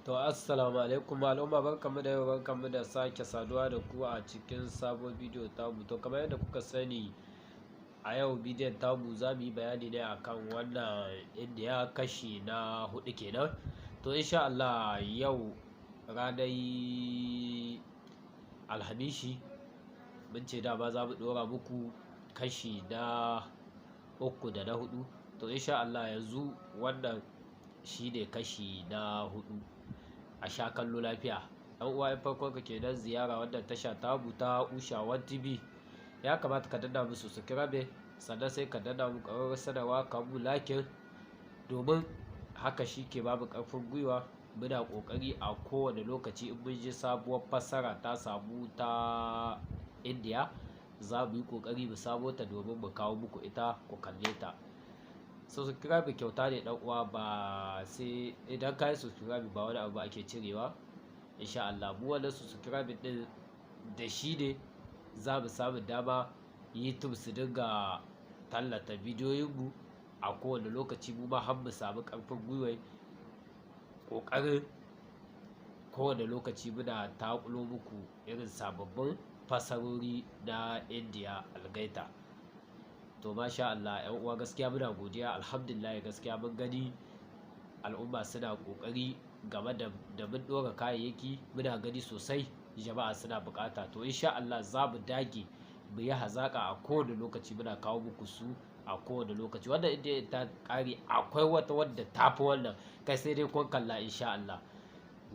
To, assalamu alaikum al'umma, barkanmu da yau, barkanmu da sake saduwa da ku a cikin sabon bidiyo tamu. To, kamar yadda kuka sani, a yau bidiyon tamu za mu yi bayani ne akan wannan Indiya kashi na hudu kenan. To, insha Allah yau ranar Alhamishi mun ce dama za mu ɗora muku kashi na uku da na hudu. To, insha Allah yanzu wannan shine kashi na hudu. A sha kallo lafiya. Dan uwa, in farkon ka kenan ziyara wannan tasha tamu ta Usha One TV, ya kamata ka danna musu subscribe, sannan sai ka danna mu ƙararrawar sanarwa, ka mu like, domin haka shi ke bamu ƙarfin gwiwa muna ƙoƙari a kowane lokaci. In mun ji sabuwar fassara ta samu ta Indiya, za mu yi ƙoƙari mu samo ta domin mu kawo muku ita ku kalle ta. Subscribe kyauta ne, dan uwa, ba sai idan ka yi subscribe ba wani abu ake cirewa. Insha Allah mu wannan subscribe din da shi ne za mu samu dama YouTube su dinga tallata bidiyoyinmu a kowane lokaci, mu ma har mu samu ƙarfin gwiwa ƙoƙarin kowane lokaci muna taƙulo muku irin sababbin fasarori na Indiya algaita. To, masha Allah, yan uwa, gaskiya muna godiya, alhamdulillah. Gaskiya mun gani al'umma suna ƙoƙari game da mun ɗora kayayyaki, muna gani sosai jama'a suna buƙata. To, insha Allah za mu dage mu yi hazaƙa a kowane lokaci, muna kawo muku su a kowane lokaci. Wannan inda ta ƙare, akwai wata wadda ta fi wannan kai, sai dai kun kalla insha Allah.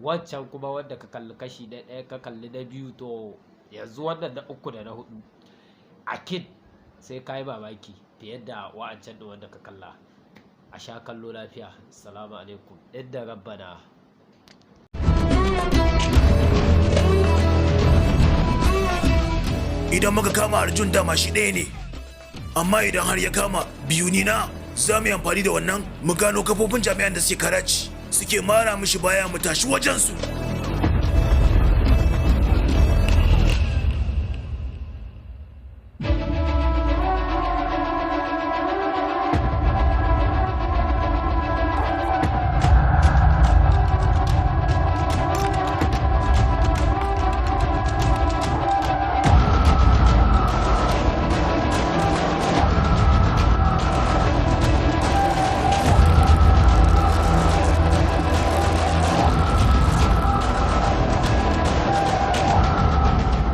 Wancan kuma wanda ka kalli kashi na ɗaya, ka kalli na biyu, to yanzu wannan na uku da na hudu akid sai ka yi mamaki fiye da wa'ancan ɗin wanda ka kalla. A sha kallo lafiya. Assalamu alaikum, inda rabbana. Idan muka kama Arjun, dama shi ɗaya ne, amma idan har ya kama biyu, ni na za mu yi amfani da wannan mu gano kafofin jami'an da suke Karachi suke mara mishi baya, mu tashi wajensu.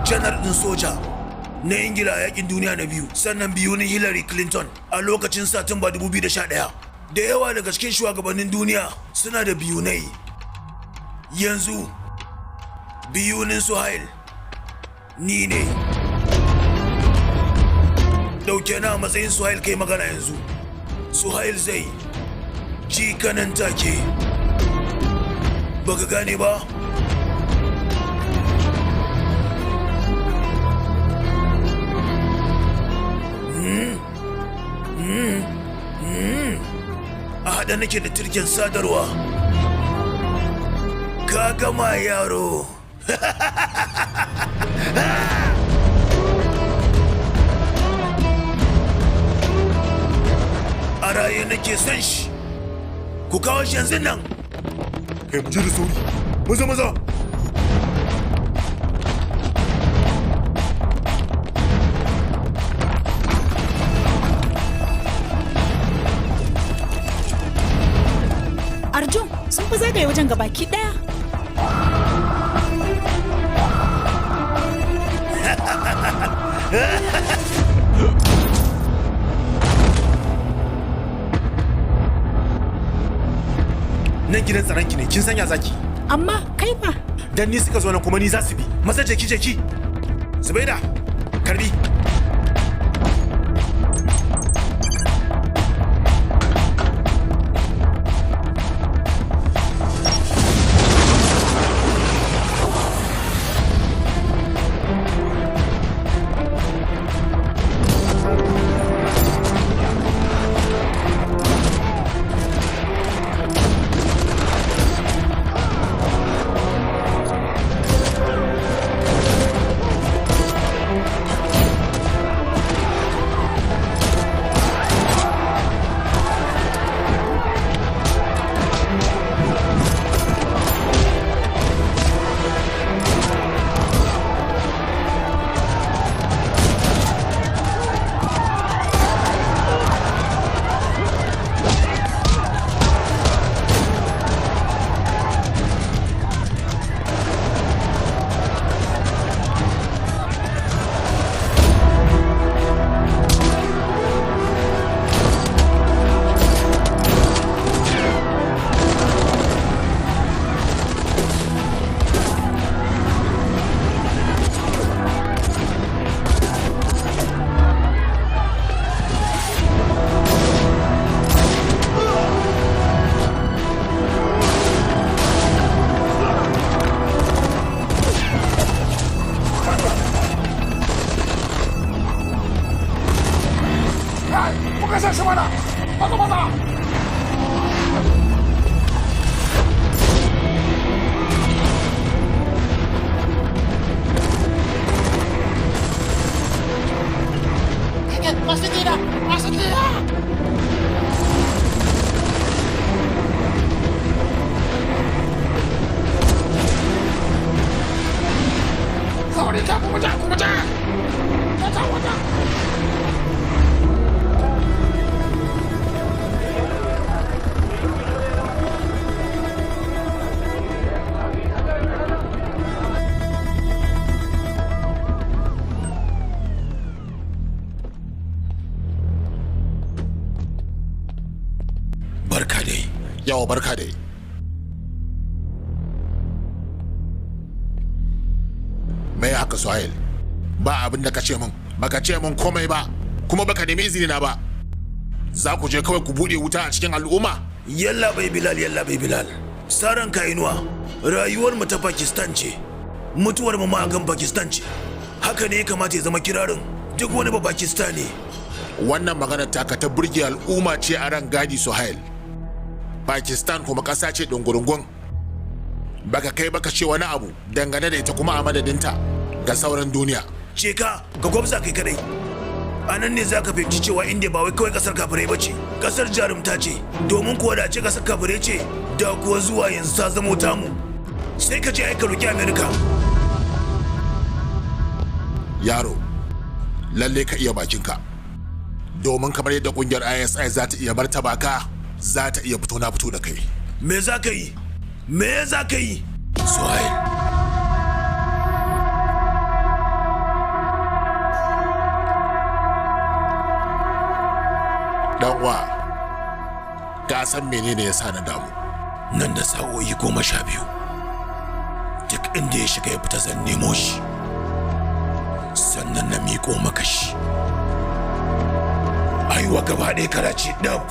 Janar ɗin soja na Ingila a yakin duniya na biyu, sannan biyu na Hillary Clinton a lokacin Satumba 2011. Da yawa daga cikin shugabannin duniya suna da biyunai. Yanzu biyunin Suhail ni ne. Dauke na a matsayin Suhail, kai magana yanzu, Suhail zai ji kanan take. Baka gane ba? A haɗe nake da turken sadarwa. Ka gama, yaro. A raye nake son shi. Ku kawo shi yanzu nan. Kai, mu je da sauri, maza maza. Arjun, sun fi zagaye wajen gabaki daya. Nan gidan tsaron ki ne, kin sanya zaki. Amma kai fa? Dan ni suka zo nan kuma ni za su bi. Maza, jeki jeki. Zubaida, karbi. Yawa, barka dai. Me haka, Suhail? Ba abin da ka ce min, baka ce min komai ba, kuma baka nemi izini na ba. Za ku je kawai ku buɗe wuta a cikin al'umma? Yalla bai Bilal, yalla bai Bilal. Saran kainuwa, rayuwar mu ta Pakistan ce. Mutuwar mu ma akan Pakistan ce. Haka ne ya kamata ya zama kirarin duk wani ba Pakistani. Wannan maganar taka ta burge al'umma ce a ran gadi, Suhail. Pakistan kuma ƙasa ce ɗungurungun. Baka kai baka ce wani abu dangane da ita kuma a madadinta ga sauran duniya. Ce ka ka gwabza kai kadai. A nan ne za ka fahimci cewa India ba wai kawai kasar kafirai ba ce, kasar jarumta ce, domin kuwa da ce kasar kafirai ce, da kuwa zuwa yanzu ta zamo tamu. Sai ka je ai ka roki America. Yaro, lalle ka iya bakinka. Domin kamar yadda kungiyar ISI za ta iya martaba ka, za ta iya fito na fito da kai. Me za ka yi? Me za ka yi? Suhail. Dan uwa, ka san menene ya sa na damu? Nan da sa'o'i 12, duk inda ya shiga ya fita zan nemo shi. Sannan na miƙo maka shi. Aiwa gaba ɗaya Karachi ɗab.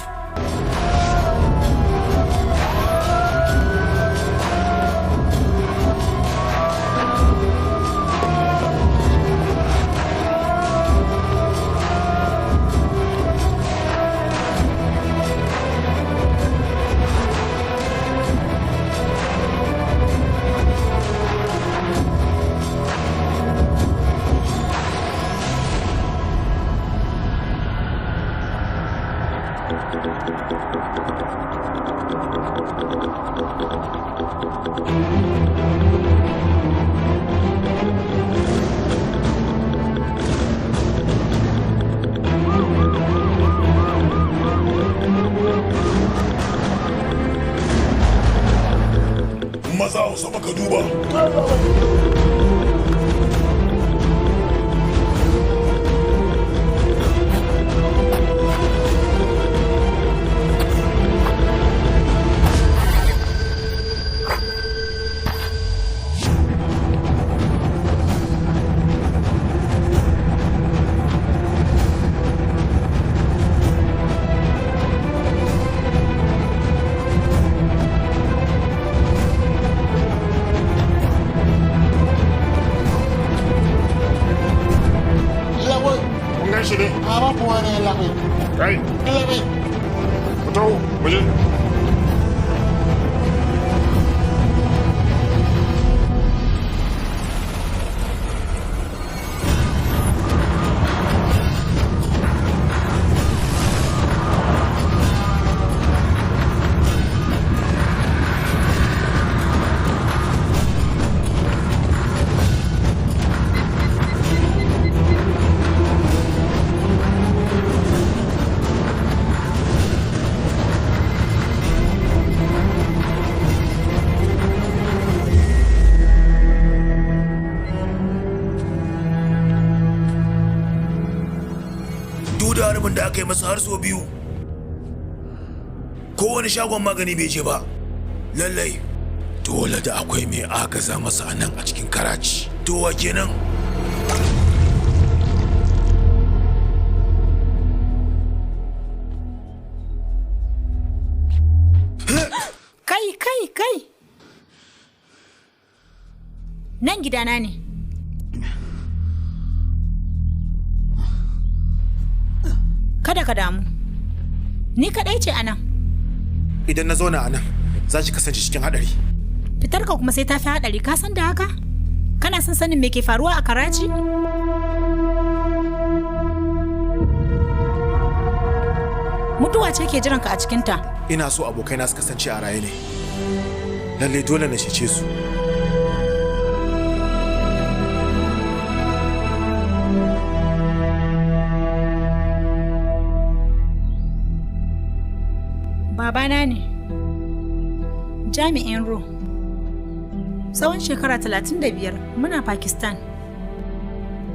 Maza, hausa maka duba. Kun gan shi ne? Kai, ku taho, mu je. Duk da harbin da aka yi masa har sau 2. Kowane shagon magani bai je ba. Lallai, dole da akwai mai agaza masa a nan a cikin Karachi. To wa kenan? Kai, kai, kai. Nan gidana ne. Kada ka damu. Ni kaɗai ce a nan. Idan na zauna a nan, za ki kasance cikin haɗari. Fitarka kuma sai ta fi haɗari, ka san da haka? Kana son sanin me ke faruwa a Karachi? Mutuwa ce ke jiranka a cikinta. Ina so abokaina su kasance a raye ne. Lalle dole na cece su. Babana ne. Jami'in RAW. Tsawon shekara 35 muna Pakistan.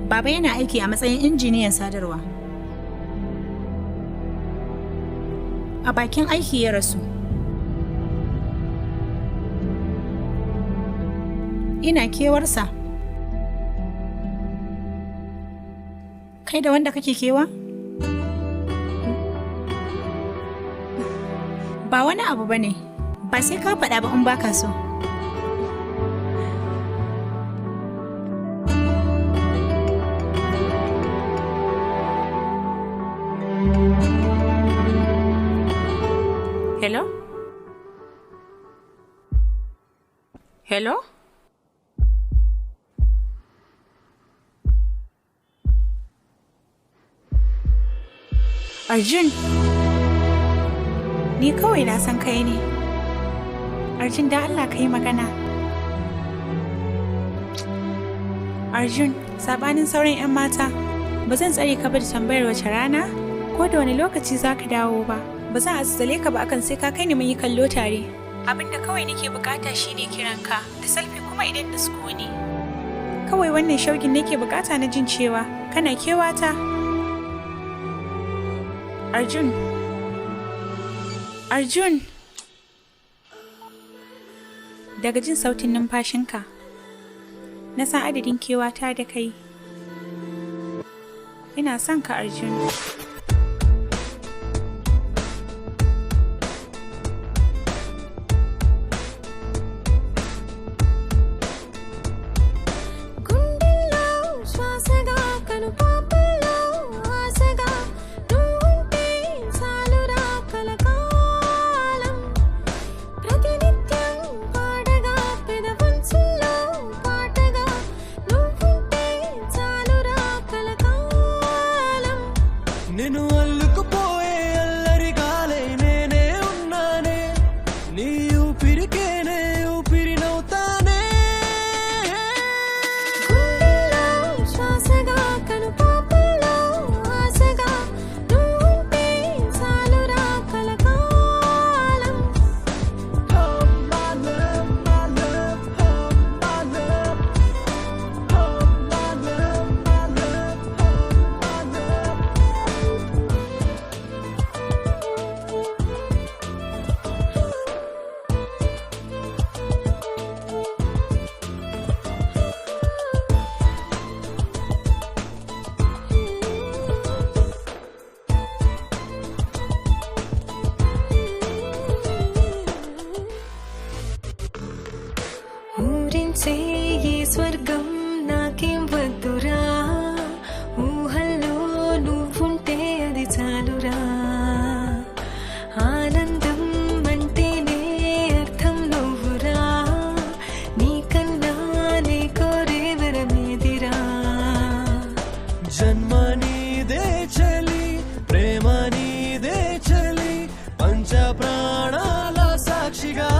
Baba yana aiki a matsayin injiniyan sadarwa. A bakin aiki ya rasu. Ina kewarsa. Kai da wanda kake kewa? Ba wani abu ba ne, ba sai ka faɗa ba in baka so. Hello? Hello? Arjun, ni kawai na san kai ne. Arjun, da Allah ka yi magana. Arjun, sabanin sauran 'yan mata, ba zan tsare ka ba da tambayar wace rana ko da wani lokaci za ka dawo ba. Ba zan azzale ka ba akan sai ka kai ni mun yi kallo tare. Abin da kawai nake bukata shine kiranka da selfie kuma idan da sukuni. Kawai wannan shaugin nake bukata na jin cewa kana kewata. Arjun. Arjun. Daga jin sautin numfashinka, na san adadin kewata da kai. Ina son ka, Arjun. గుండెల్లో శ్వాసగా కనుపాపల్లో ఆశగా నువ్వుంటే చాలురా కలకాలం. ప్రతినిత్యం పాడగా పెదవంచుల్లో పాటగా నువ్వుంటే చాలురా కలకాలం. నిన్ను అల్లుకుపోయే అల్లరి గాలై నేనే ఉన్నానే, నీ ఊపిరికేనే ఊపిరినవుతానే. గుండెల్లో శ్వాసగా కనుపాపల్లో ఆశగా నువ్వుంటే చాలురా కలకాలం. Oh, my love, my love, oh, my love. Oh, my love, my love, oh, my love. ఊరించే ఈ స్వర్గం నాకేం వద్దురా, ఊహల్లో నువ్వుంటే అది చాలురా. ఆనందం అంటేనే అర్థం నువ్వురా, నీకన్నా నే కోరే వరమేదిరా. జన్మ నీదే చలి, ప్రేమ నీదే చలి, పంచ ప్రాణాల సాక్షిగా.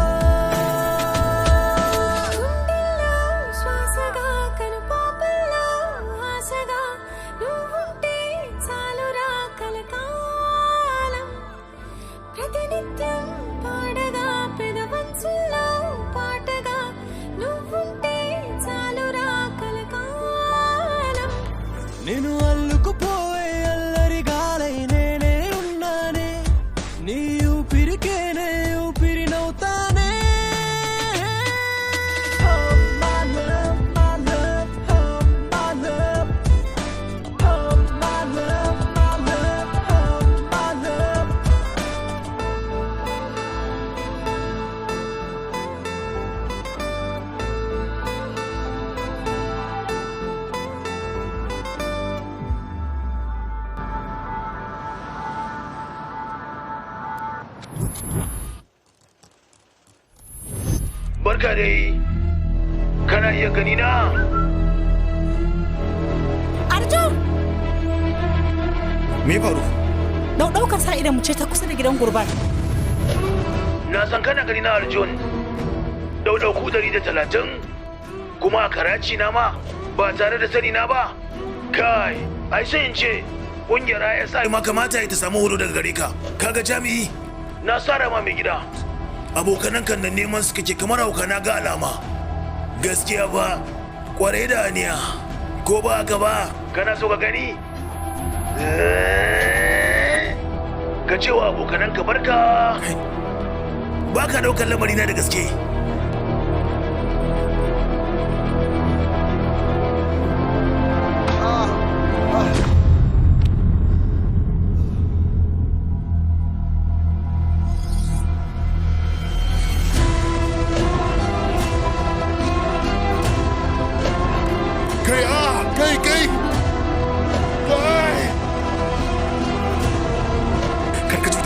గుండెల్లో శ్వాసగా కనుపాపల్లో ఆశగా నువ్వుంటే చాలురా కలకాలం. ప్రతినిత్యం పాడగా పెదవంచుల్లో పాటగా నువ్వుంటే చాలురా కలకాలం. నేను అల్లుకుపోయే అల్లరి గాలై నేనే ఉన్నానే, నీ ఊపిరికేనే ఊపిరినవుతానే. Oh, my love, my love, oh, my love. Oh, my love, my love, oh, my love. Barka dai, kana iya gani na? Arjun! Me ya faru? Ɗaukar sa idan mu ce ta kusa da gidan gurbar. Na san kana gani na, Arjun. Ɗauɗauku 130 kuma a Karachi na ma ba tare da sani na ba. Kai, ai sai in ce ƙungiyar ISI ma kamata ta samu horo daga gare ka. Kaga jami'i, na sara ma mai gida. Abokanan kan nan neman su kake kamar hauka, na ga alama. Gaskiya ba, kwarai da aniya. Ko ba haka ba? Kana so ka gani? Ka ce wa abokanan ka barka. Ba ka ɗaukar lamarina da gaske.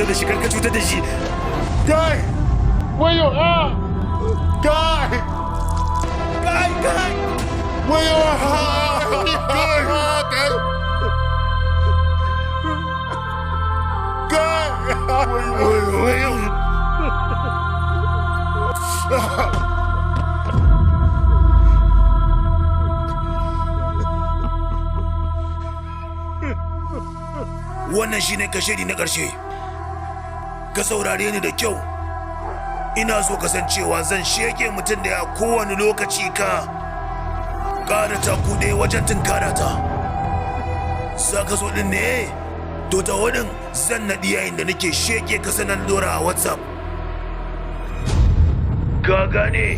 cutar da shi, kar ka cutar da shi. Kai! Wayo ah! Kai! Kai, kai! Wayo ah! Kai! Kai! Kai! Wayo, wayo! Wannan shine kashedi na ƙarshe. Ka saurare ni da kyau. Ina so kasancewa zan sheke mutum da ya kowane lokaci ka ƙara taku ɗaya wajen tunkara ta. Za ka so ɗin ne? To ta waɗin zan naɗi yayin da nake sheke ka sanar dora a WhatsApp. Ka gane?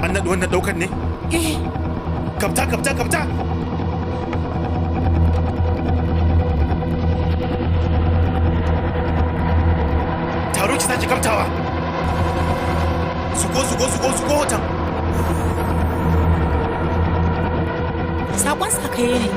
An naɗi wannan ɗaukar ne? Eh. Kafta, kafta, kafta! Taro ki sake kaftawa. Zuko, zuko, zuko, zuko hoton. Sakon sakaye ne.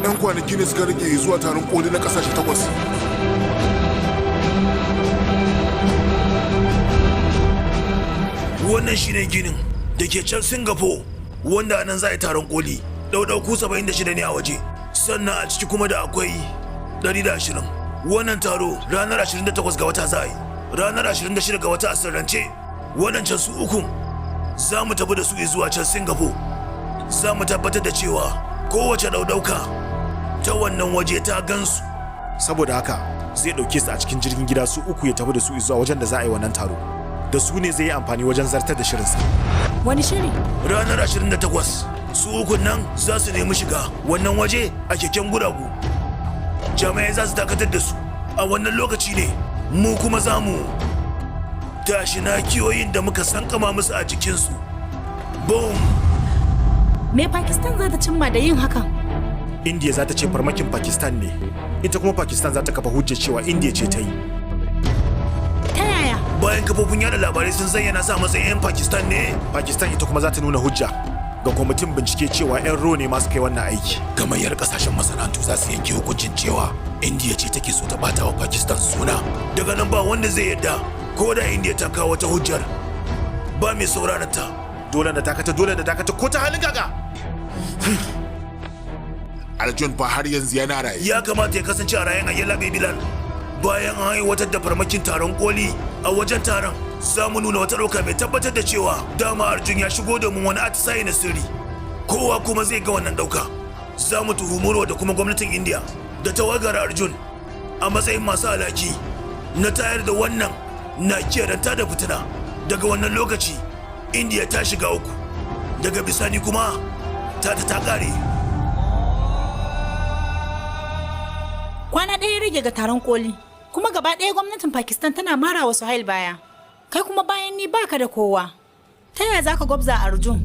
Yan kwanaki ne suka rage zuwa taron koli na kasashe 8. Wannan shine ginin da ke can Singapore wanda anan za a yi taron koli. Ɗauɗauku 76 ne a waje, sannan a ciki kuma da akwai 120. Wannan taro ranar 28 ga wata za a yi, ranar 26 ga wata a sirrance. Waɗancan su ukun za mu tafi da su zuwa can Singapore. Za mu tabbatar da cewa kowace ɗauɗauka ta wannan waje ta gansu. Saboda haka zai ɗauke su a cikin jirgin gida su uku ya tafi da su zuwa wajen da za a yi wannan taro. Da su ne zai yi amfani wajen zartar da shirinsa. Wani shiri? Ranar 28 su ukun nan za su nemi shiga wannan waje a keken guragu. Jami'ai za su dakatar da su. A wannan lokaci ne mu kuma za mu tashi nakiyoyin da muka sankama musu a jikinsu. Boom! Me Pakistan za ta cimma da yin hakan? India za ta ce farmakin Pakistan ne. Ita kuma Pakistan za ta kafa hujjar cewa India ce ta yi. Ta yaya? Bayan kafofin yada labarai sun zayyana sa matsayin 'yan Pakistan ne. Pakistan ita kuma za ta nuna hujja ga kwamitin bincike cewa 'yan ro ne masu kai wannan aiki. Gamayyar kasashen masana'antu za su yanke hukuncin cewa India ce take so ta bata wa Pakistan suna. Daga nan ba wanda zai yadda ko da India ta kawo wata hujjar ba mai sauraron ta. Dole na dakata, dole na dakata ko ta halin gaga. Arjun fa har yanzu yana raye. Ya kamata ya kasance a rayen Ayyala Bilal. Bayan an aiwatar da farmakin taron koli a wajen taron, za mu nuna wata ɗauka mai tabbatar da cewa dama Arjun ya shigo domin wani atisaye na sirri. Kowa kuma zai ga wannan ɗauka. Za mu tuhumi da kuma gwamnatin India da tawagar Arjun a matsayin masu alaki na tayar da wannan na keranta da fitina. Daga wannan lokaci, India ta shiga uku. Daga bisani kuma ta ta kare. Kwana ɗaya rage ga taron koli, kuma gaba ɗaya gwamnatin Pakistan tana mara wa Suhail baya. Kai kuma bayan ni baka da kowa. Ta yaya za ka gwabza Arjun?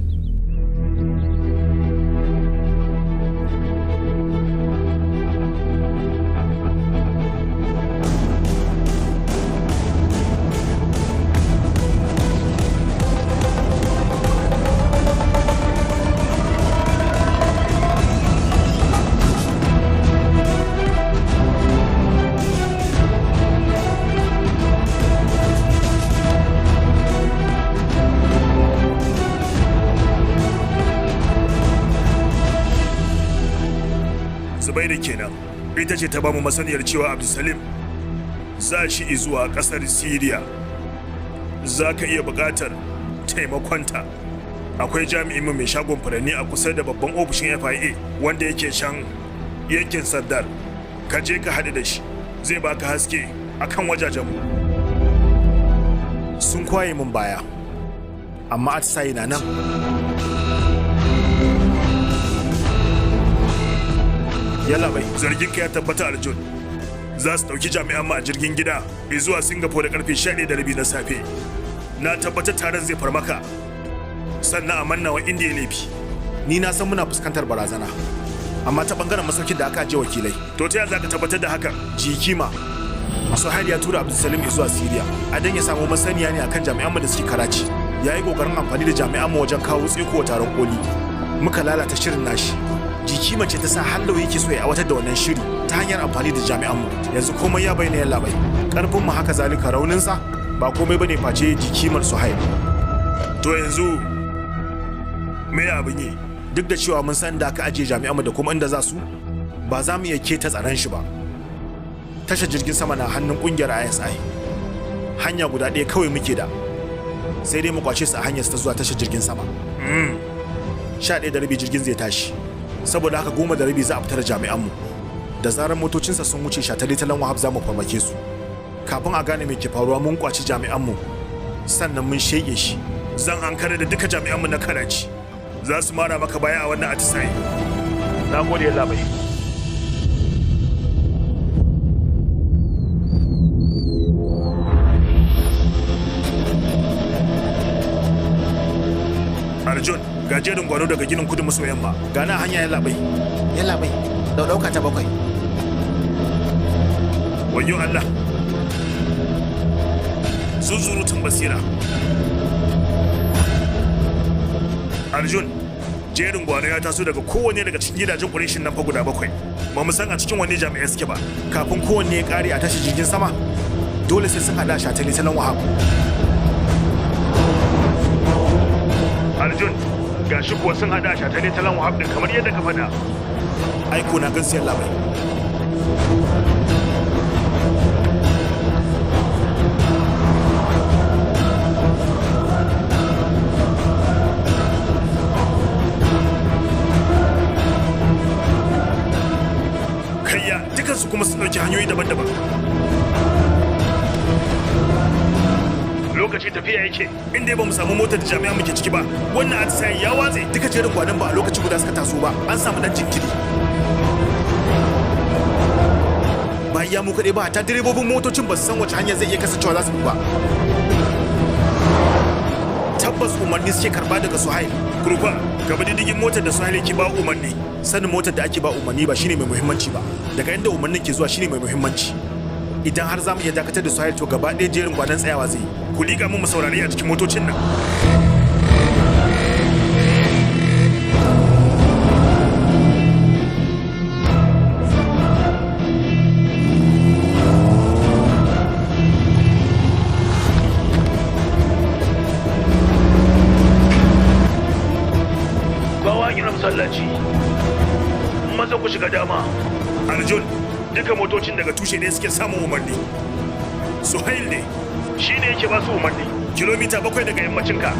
Zubairu kenan ita ce ta bamu masaniyar cewa Abdulsalim za shi zuwa kasar Syria. Za ka iya buƙatar taimakonta. Akwai jami'in mu mai shagon furanni a kusa da babban ofishin FIA wanda yake shan yankin Sardar. Ka je ka haɗu da shi, zai baka haske akan wajajenmu. Sun kwaye mun baya, amma atisaye na nan. Yalla bai. Zargin ka ya tabbata, Arjun. Za su ɗauki jami'an mu a jirgin gida zuwa Singapore da karfe 11:30 na safe. Na tabbatar taron zai farmaka, sannan a manna wa Indiya laifi. Ni na san muna fuskantar barazana, amma ta bangaren masaukin da aka ajiye wakilai. To ta yaya za ka tabbatar da hakan? Jikima Suhail ya tura Abdulsalim zuwa Syria a dan ya samu masaniya ne akan jami'an mu da suke Karachi. Ya yi kokarin amfani da jami'an mu wajen kawo tsiko wa taron koli. Muka lalata shirin nashi. Jikima ce ta sa Hallau yake so ya aiwatar da wannan shiri ta hanyar amfani da jami'an mu. Yanzu komai ya bayyana, yalla bai. Karfin mu haka zalika raunin sa ba komai bane face jikimar Suhail. To yanzu me abin yi? Duk da cewa mun san da aka ajiye jami'an mu da kuma inda za su, ba za mu iya keta tsaron shi ba. Tashar jirgin sama na hannun kungiyar ISI. Hanya guda ɗaya kawai muke da, sai dai mu kwace su a hanyar su ta zuwa tashar jirgin sama. 11:30 jirgin zai tashi, saboda haka 10:30 za a fitar jami'anmu. Da zarar motocinsa sun wuce shataletalen Wahab, za mu farmake su. Kafin a gane me ke faruwa, mun kwaci jami'anmu, sannan mun shege shi. Zan ankara da duka jami'anmu na Karachi, za su mara maka baya a wannan atisaye. Na gode, yalla bai. Arjun, ga jerin gwano daga ginin kudu maso yamma. Gana hanya, yalla bai. Yalla bai, dauka ta bakwai. Wayo Allah, zunzurutun basira. Arjun, jerin gwano ya taso daga kowanne daga cikin gidajen ƙureshin nan fa guda bakwai. Ba mu san a cikin wanne jami'ai suke ba. Kafin kowanne ya kare a tashar jirgin sama, dole sai sun hada shataletalen Wahab. Arjun, gashi kuwa sun hada shataletalen Wahab din kamar yadda ka faɗa. Aiko na gansu, yalla bai. Kayya, dukansu kuma sun ɗauki hanyoyi daban-daban. Lokaci tafiya yake, inda ba mu samu motar da jami'a muke ciki ba, wannan atisayen ya watse. Duka jerin gwanon ba a lokaci guda suka taso ba, an samu dan jinkiri. Ba iya mu kaɗai ba, ta direbobin motocin ba su san wace hanya zai iya kasancewa za su bi ba. Tabbas umarni suke karba daga Suhail. Kurfa, ka bi diddigin motar da Suhail yake ba umarni. Sanin motar da ake ba umarni ba shine mai muhimmanci ba, daga inda umarnin ke zuwa shine mai muhimmanci. Idan har za mu iya dakatar da Suhail, to gaba ɗaya jerin gwanon tsayawa zai yi. Ku liƙa mu saurari a cikin motocin nan. Kowa gina masallaci, maza ku shiga dama. Arjun, duka motocin daga tushe ne suke samun umarni. Suhail ne, shi ne yake ba su umarni. Kilomita 7 daga yammacin ka.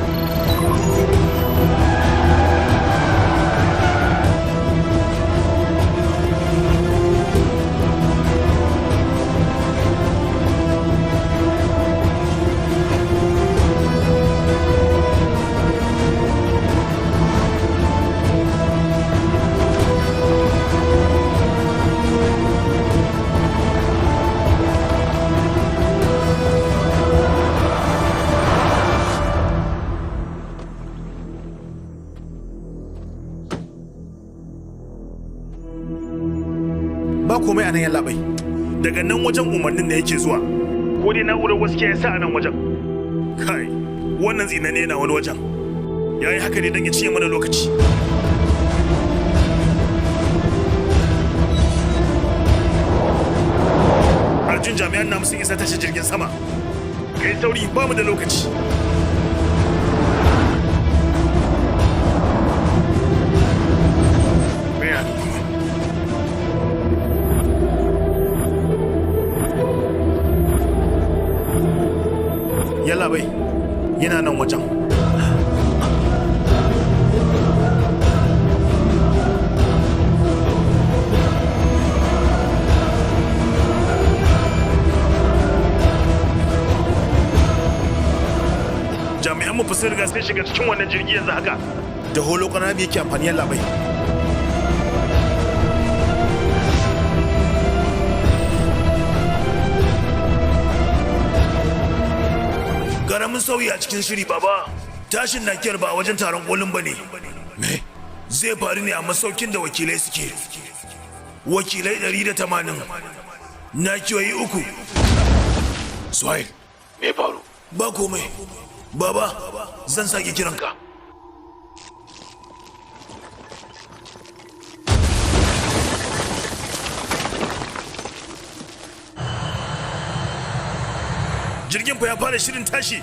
Ba komai a nan, yalla bai. Daga nan wajen umarnin ne yake zuwa. Ko dai na'urar wasu ke sa a nan wajen. Kai, wannan tsinane yana wani wajen. Ya yi haka ne don ya cinye mana lokaci. Arjun, jami'an namu sun isa tashar jirgin sama. Kai sauri, ba mu da lokaci. Yalla bai, yana nan wajen. riga sun shiga cikin wannan jirgi yanzu haka. Da holo ƙarami yake amfani, yalla bai. Karamin sauyi a cikin shiri, baba. Tashin nakiyar ba a wajen taron kolin ba ne. Me? Zai faru ne a masaukin da wakilai suke. Wakilai 180. Nakiyoyi 3. Suhail, me faru? Ba komai. Baba, zan sake kiranka. Jirgin fa ya fara shirin tashi.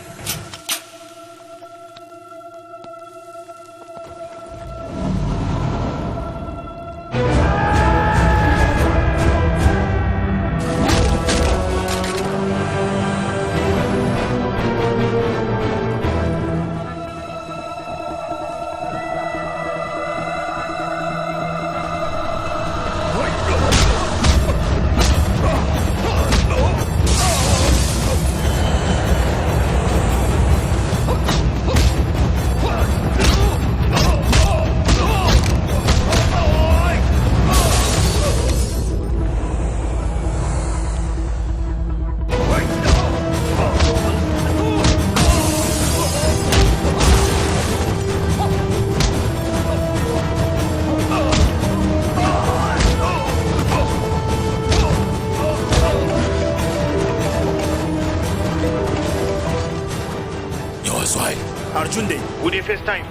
Yawa Suhail. Arjun dai. Bude FaceTime.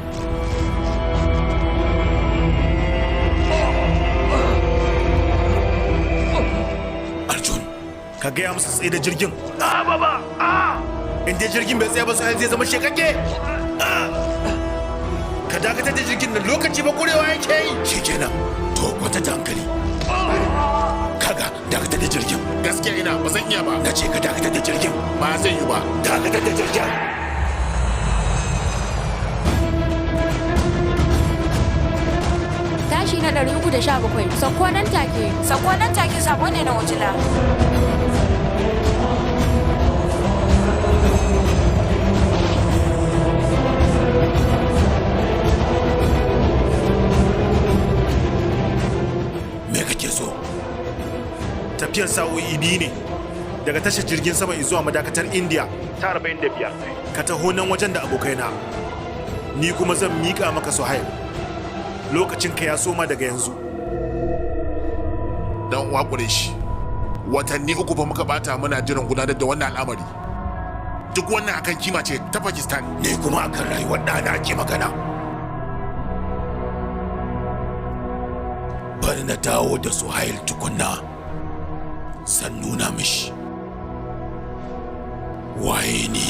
Arjun. Ka gaya musu tsaye da jirgin. Ah, baba! Ah! In dai jirgin bai tsaya ba, Suhail zai zama shekakke. Ka dakatar da jirgin nan, lokaci ba kurewa yake yi. Shikenan. To kwata da hankali. Kaga, dakatar da jirgin. Gaskiya ina ba zan iya ba. Na ce ka dakatar da jirgin. Ba zai yi ba. Dakatar da jirgin. Tashi na 317, sauko nan take. Sako nan take, sako ne na wajila. Me kake so? Tafiyar sa'o'i 2 ne daga tashar jirgin sama zuwa madakatar India. Ta 45. Ka taho nan wajen da abokaina. Ni kuma zan miƙa maka Suhail. Lokacin ka ya soma daga yanzu. Dan uwa shi. Watanni 3 fa muka bata muna jiran gudanar da wannan al'amari. Duk wannan akan kima ce ta Pakistan. Ni kuma akan rayuwar ɗana ake magana. Bari na dawo da Suhail tukunna. Zan nuna mishi waye ni.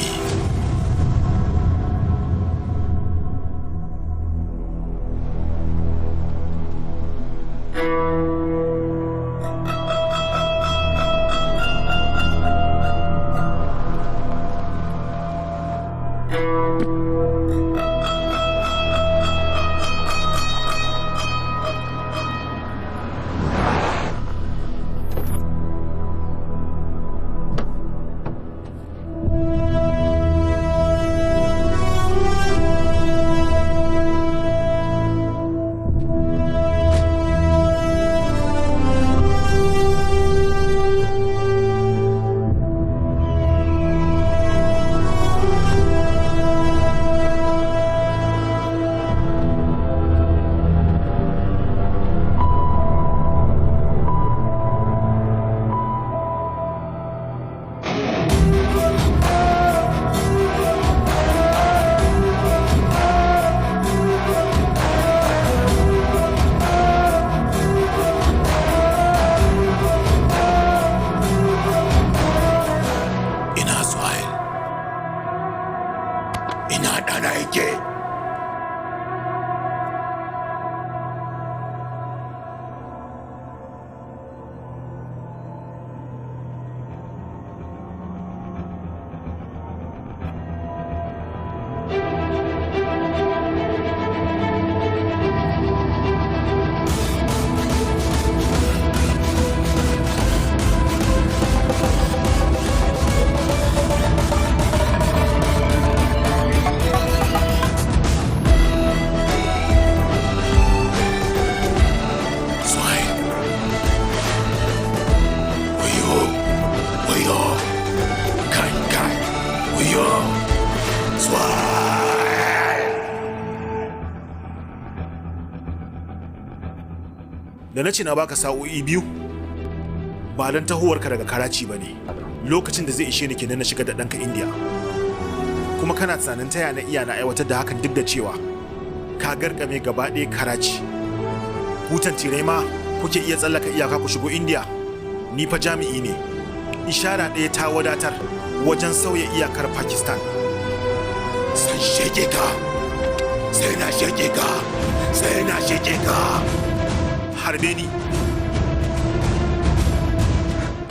Da na ce na baka sa'o'i 2, ba don tahowarka daga Karachi ba ne. Lokacin da zai ishe ni kenan na shiga da ɗanka India. Kuma kana tunanin taya na iya na aiwatar da hakan duk da cewa ka garkame gaba ɗaya Karachi. Hutan tirai ma kuke iya tsallaka iyaka ku shigo India. Ni fa jami'i ne. Ishara ɗaya ta wadatar wajen sauya iyakar Pakistan. San sheke ka, sai na sheke ka, sai na sheke ka. Harbe ni.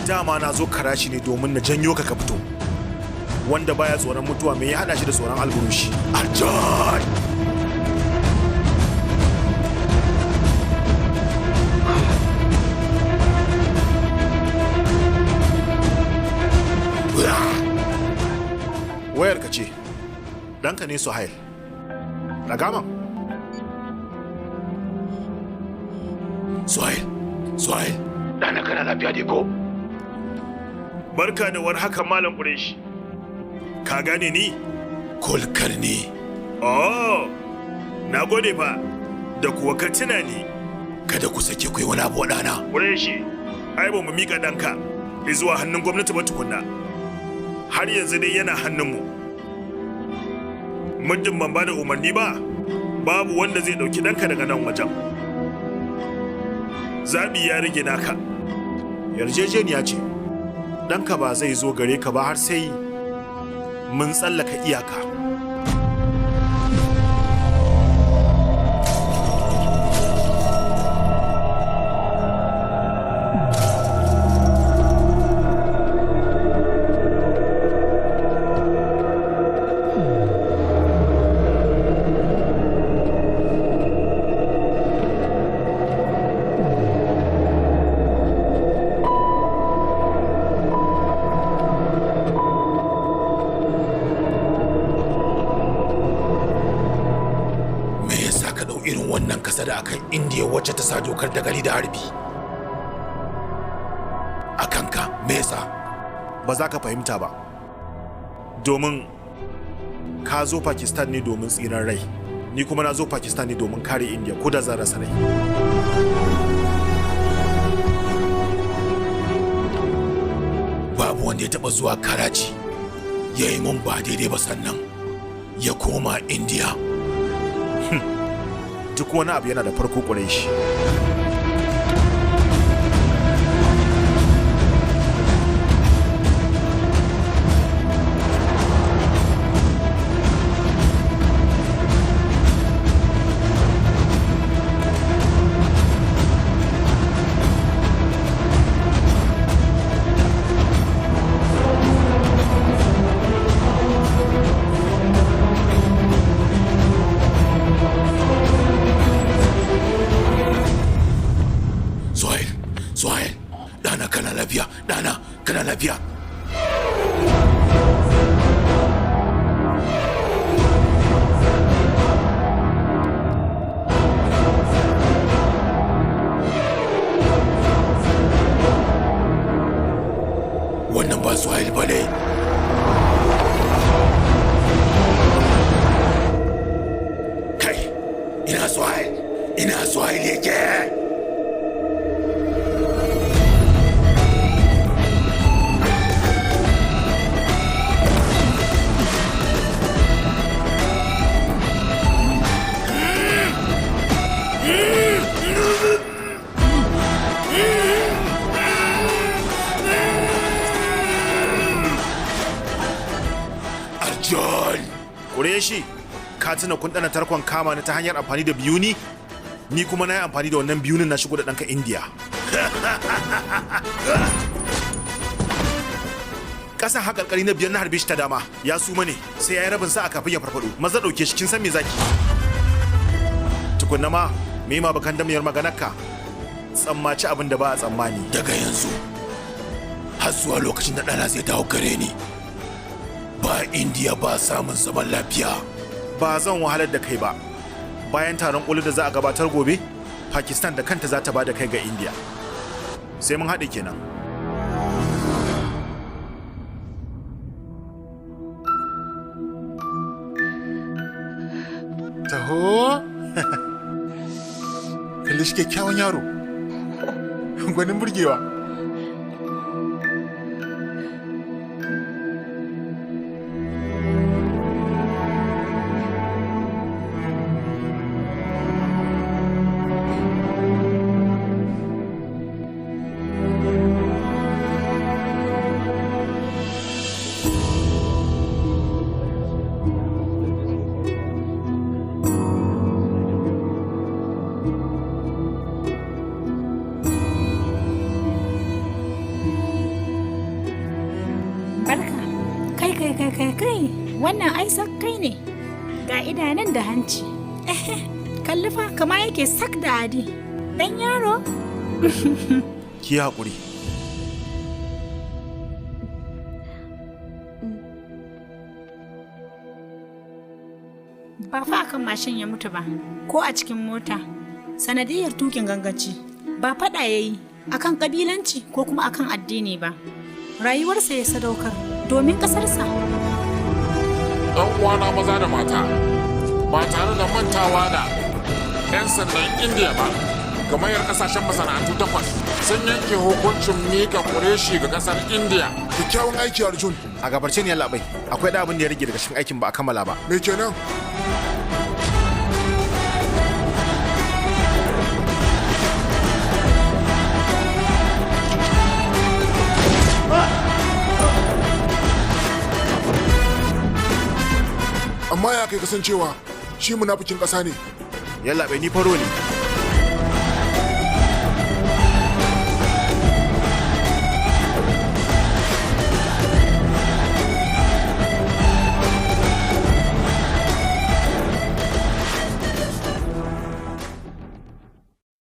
Dama na zo Karachi ne domin na janyo ka ka fito. Wanda baya tsoron mutuwa me ya hada shi da tsoron alburushi? Arjun! Wayar ka ce, ɗanka ne Suhail. Ɗaga man. Suhail, Suhail, ɗana kana lafiya dai ko? Barka da war haka Malam Qureshi. Ka gane ni? Kulkarni. Oh, na gode fa da kuwa ka tuna ni. Kada ku sake ku yi wani abu wa ɗana. Qureshi, ai ba mu miƙa ɗanka zuwa hannun gwamnati ba tukunna. Har yanzu dai yana hannunmu. Muddin ban ba da umarni ba, babu wanda zai ɗauki ɗanka daga nan wajen. Zaɓi ya rage naka. Yarjejeniya ce, ɗanka ba zai zo gare ka ba har sai mun tsallaka iyaka. Me yasa ka ɗau irin wannan kasa da akan Indiya wacce ta sa dokar da gari da harbi? A kanka, me yasa? Ba za ka fahimta ba. Domin ka zo Pakistan ne domin tsiran rai. Ni kuma na zo Pakistan ne domin kare Indiya ko da zan rasa rai. Babu wanda ya taɓa zuwa Karachi ya yi mun ba daidai ba sannan ya koma Indiya. Duk wani abu yana da farko Quraishi. Suhail, Suhail, ɗana kana lafiya, ɗana kana lafiya. Wannan ba Suhail ba ne. Kai, ina Suhail, ina Suhail yake. Arjun! Qureshi, ka tuna kun ɗana tarkon kama ni ta hanyar amfani da biyuni? Ni kuma na yi amfani da wannan biyunin na shigo da ɗanka Indiya. Ƙasan haƙarƙari na biyar na harbe shi ta dama, ya suma ne, sai ya yi rabin sa'a kafin ya farfaɗo. Maza ɗauke shi, kin san me zaki? Tukunna ma, me ma bakan damiyar maganarka? Tsammaci abin da ba a tsammani. Daga yanzu, har zuwa lokacin da ɗana zai dawo gare ni, ba Indiya ba samun zaman lafiya. Ba zan wahalar da kai ba. Bayan taron ƙoli da za a gabatar gobe, Pakistan da kanta za ta ba da kai ga Indiya. Sai mun haɗe kenan. Taho. Kalli shi kyakkyawan yaro. Gwanin burgewa. Barka. Kai kai kai kai kai, wannan ai sak kai ne. Ga idanun da hanci. Kalli fa kama yake sak da Adi. Dan yaro. Ki haƙuri. Ba fa akan mashin ya mutu ba, ko a cikin mota. Sanadiyar tukin ganganci, ba faɗa ya yi akan ƙabilanci ko kuma akan addini ba. Rayuwarsa ya sadaukar domin ƙasarsa. Ɗan uwana maza da mata, ba tare da mantawa da 'yan sandan Indiya ba, gamayyar kasashen masana'antu 8 sun yanke hukuncin mika Kureshi ga kasar Indiya. Kyakkyawan aiki, Arjun. A gabarce ne, yallaɓai. Akwai da abin da ya rage daga cikin aikin ba a kammala ba. Me kenan? Amma ya kai kasancewa shi munafikin ƙasa ne. Yallaɓai, ni faro ne.